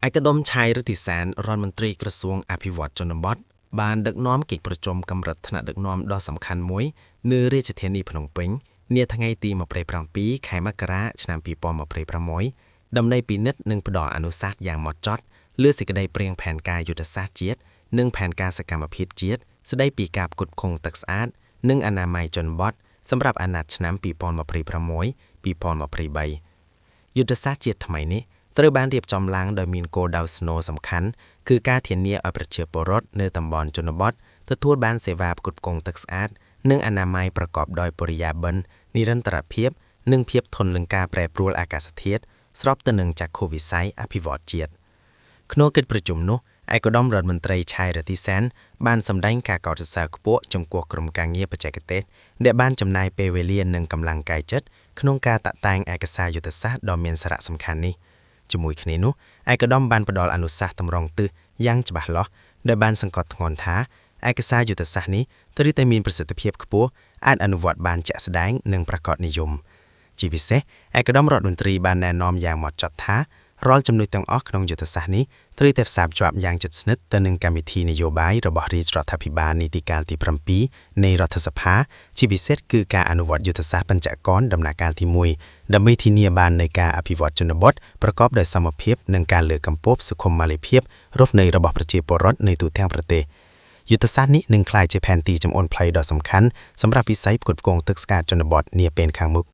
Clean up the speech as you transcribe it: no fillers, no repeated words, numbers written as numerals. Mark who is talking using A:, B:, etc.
A: ឯកឧត្តមឆាយ រិទ្ធីសានរដ្ឋមន្ត្រីក្រសួងអភិវឌ្ឍន៍ជនបទបានដឹកនាំកិច្ចប្រជុំកម្រិតថ្នាក់ដឹកនាំដ៏សំខាន់មួយនៅរាជធានីភ្នំពេញនាថ្ងៃទី27ខែមករាឆ្នាំ2026ដើម្បីពិនិត្យនិងផ្ដល់អនុសាសន៍យ៉ាងហ្មត់ចត់លើសេចក្តីព្រាងផែនការយុទ្ធសាស្ត្រជាតិនិងផែនការសកម្មភាពជាតិស្តីពីការផ្គត់ផ្គង់ទឹកស្អាតនិងអនាម័យជនបទសម្រាប់អាណត្តិឆ្នាំ2026 2023យុទ្ធសាស្ត្រជាតិថ្មីនេះត្រូវបានរៀបចំឡើងដោយមានគោលដៅស្នូលសំខាន់គឺការធានាឲ្យប្រជាពលរដ្ឋនៅតំបន់ជនបទទទួលបានសេវាផ្គត់ផ្គង់ទឹកស្អាតនិងអនាម័យប្រកបដោយបរិយាបន្ននិរន្តរភាពនិងភាពធន់នឹងការប្រែប្រួលអាកាសធាតុស្របទៅនឹងចក្ខុវិស័យអភិវឌ្ឍន៍ជាតិក្នុងកិច្ចប្រជុំនោះឯកឧត្តមរដ្ឋមន្ត្រីឆាយ រិទ្ធីសានបានសម្ដែងការកោតសរសើរខ្ពស់ចំពោះក្រុមការងារបច្ចេកទេសដែលបានចំណាយពេលវេលានិងកម្លាំងកាយចិត្តក្នុងការតាក់តែងឯកសារយុទ្ធសាស្ត្រដ៏មានសារៈសំខាន់នេះជាមួយគ្នានោះឯកឧត្តមបានផ្ដល់អនុសាសន៍តម្រង់ទិសយ៉ាងច្បាស់លាស់ដែលបានសង្កត់ធ្ងន់ថាឯកសារយុទ្ធសាស្ត្រនេះត្រូវតែមានប្រសិទ្ធភាពខ្ពស់អាចអនុវត្តបានជាក់ស្ដែងនិងប្រាកដនិយមជាពិសេសឯកឧត្តមរដ្ឋមន្ត្រីបានណែនាំយ៉ាងម៉ត់ចត់ថារាល់ចំណុចទាំងអស់ក្នុងយុទ្ធសាស្ត្រនេះត្រូវតែផ្សារភ្ជាប់យ៉ាងជិតស្និទ្ធទៅនឹងកម្មវិធីនយោបាយរបស់រាជរដ្ឋាភិបាលនីតិកាលទី7នៃរដ្ឋសភាជាពិសេសគឺការអនុវត្តយុទ្ធសាស្ត្របញ្ចកនដំណាក់កាលទី1ដើម្បីធានាបាននូវការអភិវឌ្ឍជនបទប្រកបដោយសមភាពនិងការលើកកម្ពស់សុខុមាលភាពរស់នៅរបស់ប្រជាពលរដ្ឋនៅទូទាំងប្រទេសយុទ្ធសាស្ត្រនេះនឹងក្លាយជាផែនទីចំអូនផ្លូវដ៏សំខាន់សម្រាប់វិស័យផ្គត់ផ្គង់ទឹកស្អាតជនបទនាពេលខាងមុខ។